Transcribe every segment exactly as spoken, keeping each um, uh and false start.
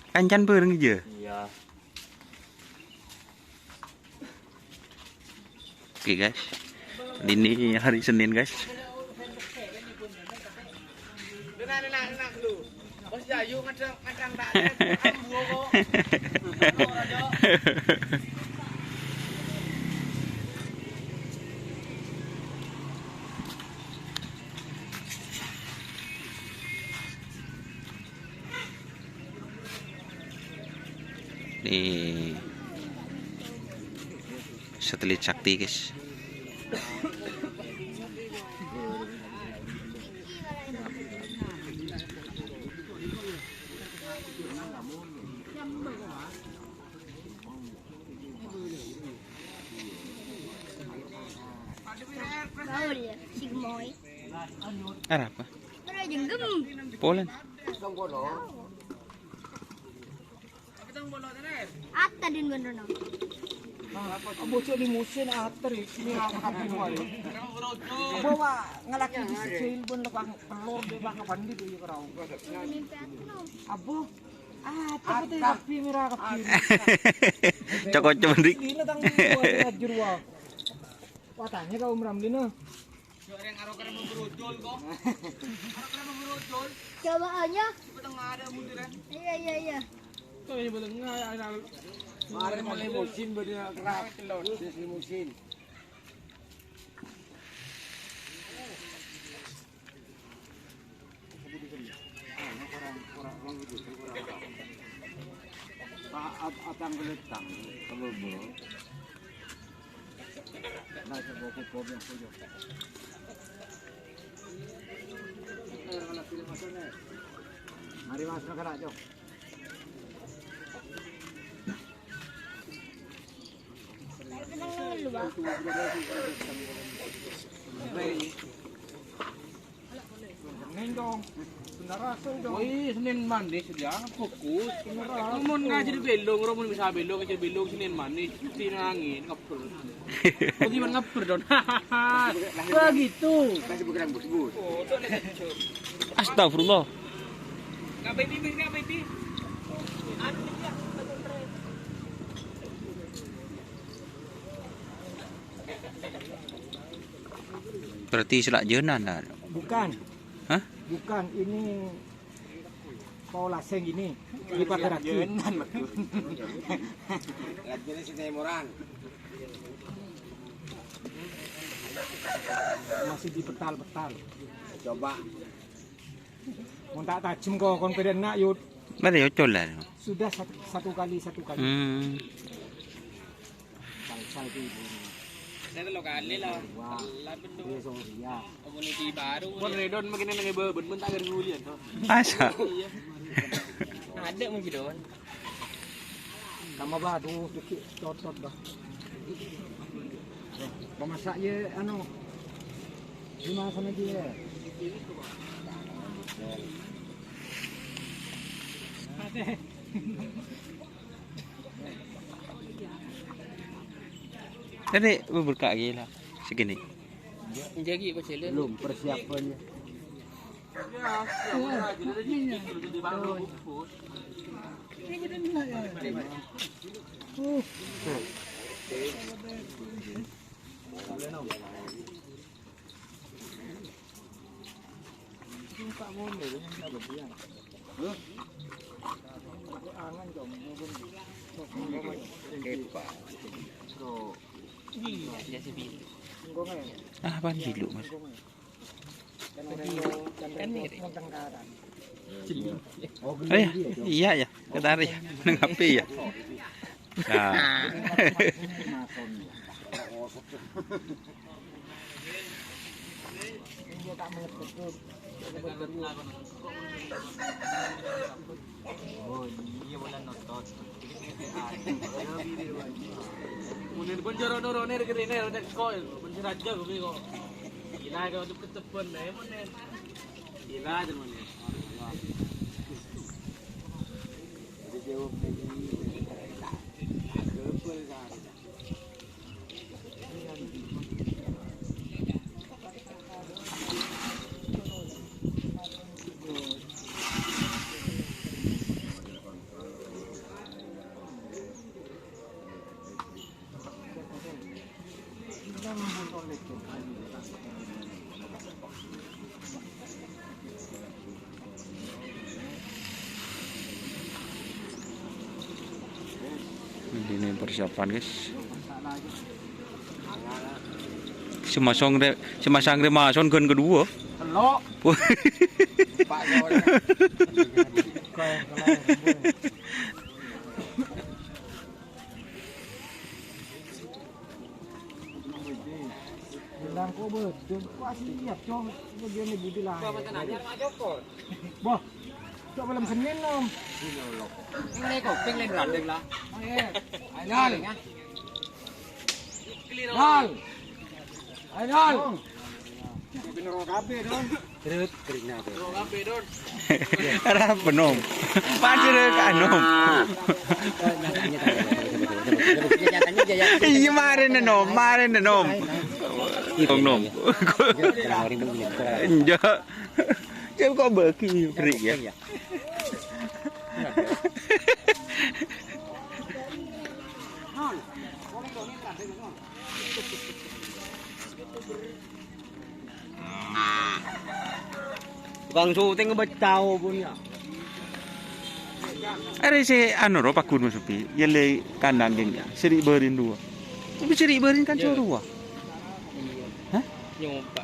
Kancan bareng iyâ? Iyâ. Oke, guys. Ini hari Senin, guys. Nih, satelit sakti, guys. Arapa? Polan. Atta din bân rono. Abbo cè' limusin ater ini. Abbo wa' ngalakè di sejil bân lebang telor di bang pandit di kerau. Abbo, ah, tapi tapi mira kepir. Coko cuma dik. Ini tang jurwa. Wah, tanya kau Ramli no. Coba aja. Iya, iya, iya. Kemarin malam musim bener keras. Musim musim. Saat atang keletang, kalau belum. Mari Mas, makan aja. Woi, Senin Manis ya, fokus. Ngomong ngajar belong, ngomong bisa belong, ngajar belong Senin Manis, cuti nangin, ngeper. Kok gimana ngeper, Don? Wah, gitu. Astagfirullah. Berarti sè la' jhânan, la? Bukan. Hah? Bukan, ini pola sèng ini. Ini pagar lagi. Jhânan, betul. Lagi ini sini moran. Masih dipetal-petal. Coba. Mon ta' tajem kok, kon pèdhâna, Yud. Mari, ocol lah. Sudah satu, satu kali, satu kali. Hmm. Salsa itu, Ibu. Saya telu kali lah. Wah. Telat bener. Iya, sorry, ya. Komuniti baru. Pon Redon makin nang ibu, ben tak ngerti ulian, toh. Asa. Iya. Ada mungkin, Don. Tama, bah, aduh, dikit cotot, bah. Pemasak ye, anu, lima sama dia. Tadi beberapa lagi lah, segini. Jadi, belum persiapannya. Ah, apaan dulu, Mas? Kan mirip. Eh, iya ya, ketarik. Nang H P ya. Nah. Oh, iya, bulan notot. Mungkin pun jorok nurone rek rene, rek kok, pun seraja gue kok. Gila, kalau tuh ketebon, ya, mana? Gila, cuman ya. Jadi jawab lagi. Kebel, kan. Ini persiapan, guys. Sè masang rè, sè masang rè masang ghân kedua. Tello'. Pak Yoyo. Bilang kok betul. Kok siap, Cong? Bagian ibu bilang. Bapak tenang, ya, Pak Joko. Wah, cok malam Senin, Nom. Ini koping lain randeng lah. Ayo, Dal. Dal. Ayo, Dal. Koping rokok kabeh, Don. Terus, terus, nah, terus. Rokok kabeh, Don. Arapa, Nom? Pancen ka, Nom. Iyâ, marèna, Nom, marèna, Nom. Nom, Nom. Enjâ'. Cep kok bagi, Bri, ya? Tukang syuting bâcao pon, ya. Arè sè anu ro paghun sepi, yelle kanan din ya, seri barin dua. Tapi seri barin kan cuma dua. Hah? Nyoba.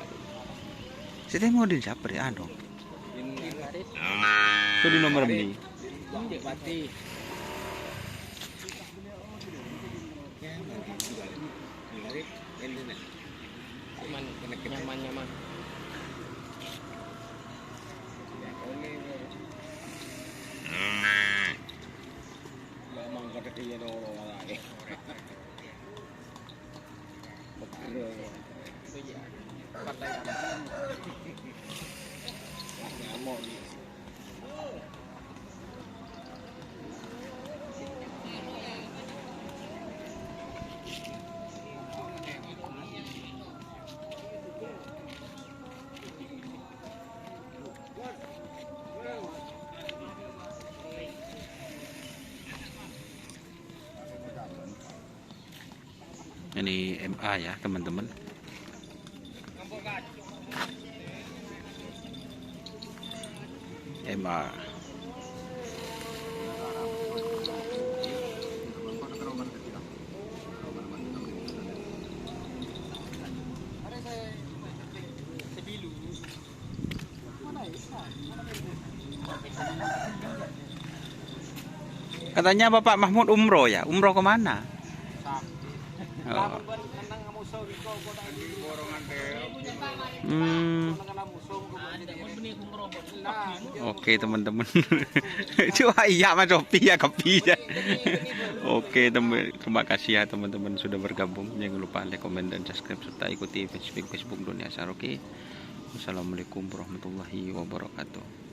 Sè tengok din siapa deh, anu. Sudah nomor ini. Cuman nyaman-nyaman. Ini M A ya, teman-teman. M A. Katanya Bapak Mahmud umroh ya? Umroh ke mana? Oh. Hmm. Oke, teman-teman. Cuma iya, Mas Sopi ya, kopi ya. Oke, teman, terima kasih ya, teman-teman, sudah bergabung. Jangan lupa like, komen, dan subscribe, serta ikuti Facebook, Facebook Dunia Asar, oke? Wassalamualaikum warahmatullahi wabarakatuh.